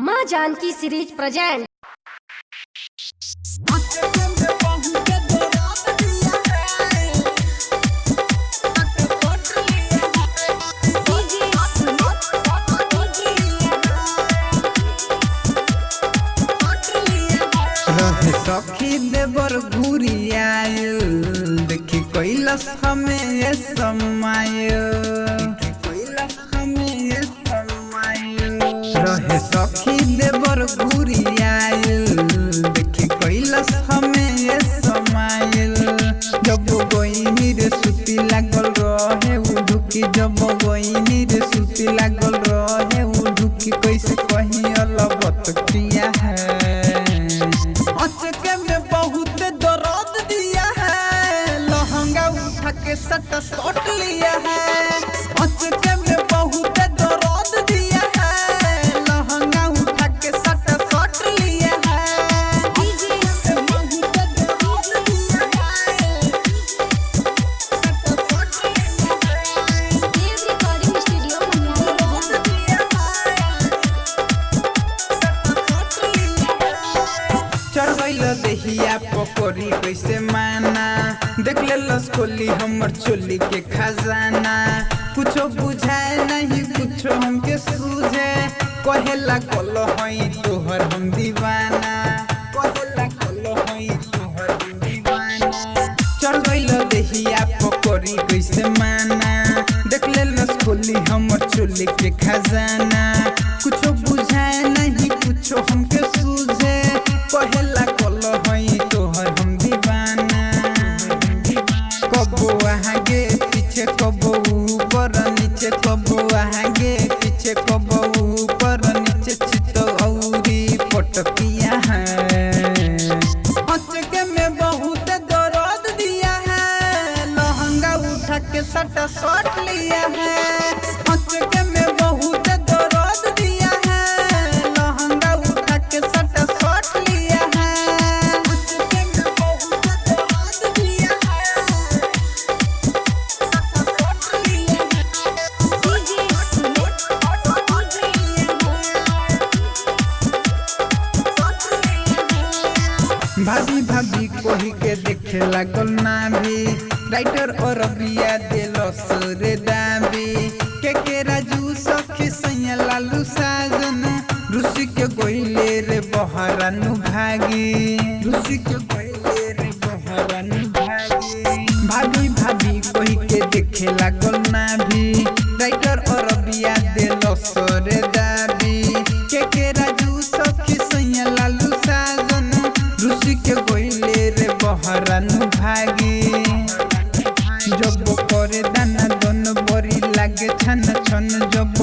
माँ Janaki series present. रहे सखी देवर घूरी आयल, देखी कैलस हमें ये समायल, कैलस हमें ये समायल। रहे सखी देवर घूरी आयल, देखी कैलस हमें ये समायल। जब गोइनी रे सुती लागल रहे उ ढुकी, जब गोइनी रे सुती लागल रहे उ ढुकी, कैसे कहीं अलबत किया है। अचके में बहुत दर्द दिया है, लहंगा उठा के सट सट लिया है। अचके में बहुत दर्द दिया है, लहंगा उठा के सट सट लिया है। अचके में बहुत दर्द दिया है, सट सट लिया है। देव रिकॉर्डिंग स्टूडियो मनियारी दर्द दिया है, सट सट लिया है। चढ़ गइल देहिया पकोरी कैसे माना, देख ले खोली हमर चोली के खजाना। कुछो बुझाए नहीं कुछो हमके सूझे, कहेला कल हई तोहर हम दीवाना, कहेला कल हई तोहर हम दीवाना। चढ़ गइल देहिया पकोरी कैसे माना, देख ले खोली हमर चोली के खजाना। कुछो बुझाए नहीं कुछो हमके सूझे, कहेला कल हई तोहर हम दीवाना। कबो आगे पीछे कबो ऊपर नीचे, कबो आगे पीछे कबो ऊपर नीचे, चित औरी पटकिया है। अचके में बहुत दर्द दिया है, लहंगा उठा के सट सट लिया है। अचके में बहुत दर्द दिया है, लहंगा उठा के सट सट लिया है। अचके में बहुत दर्द दिया है, सट सट लिया है। भाभी भाभी कोही के देखे लागल नाभी, राइटर और बिया दिल सरे दाबी। के राजू सखी सैया लालू साजन, ऋषि के गोइले रे बहरानु भागी, ऋषि के गोइले रे बहरानु भागी। भाभी भाभी कोही के देखे लागल नाभी, राइटर और बिया दिल सरे दाबी। के राजू सखी सैया लालू साजन, ऋषि के गोइले रे बहरानु भागी। जब करे दाना दोन बरी लागे छन छन, जब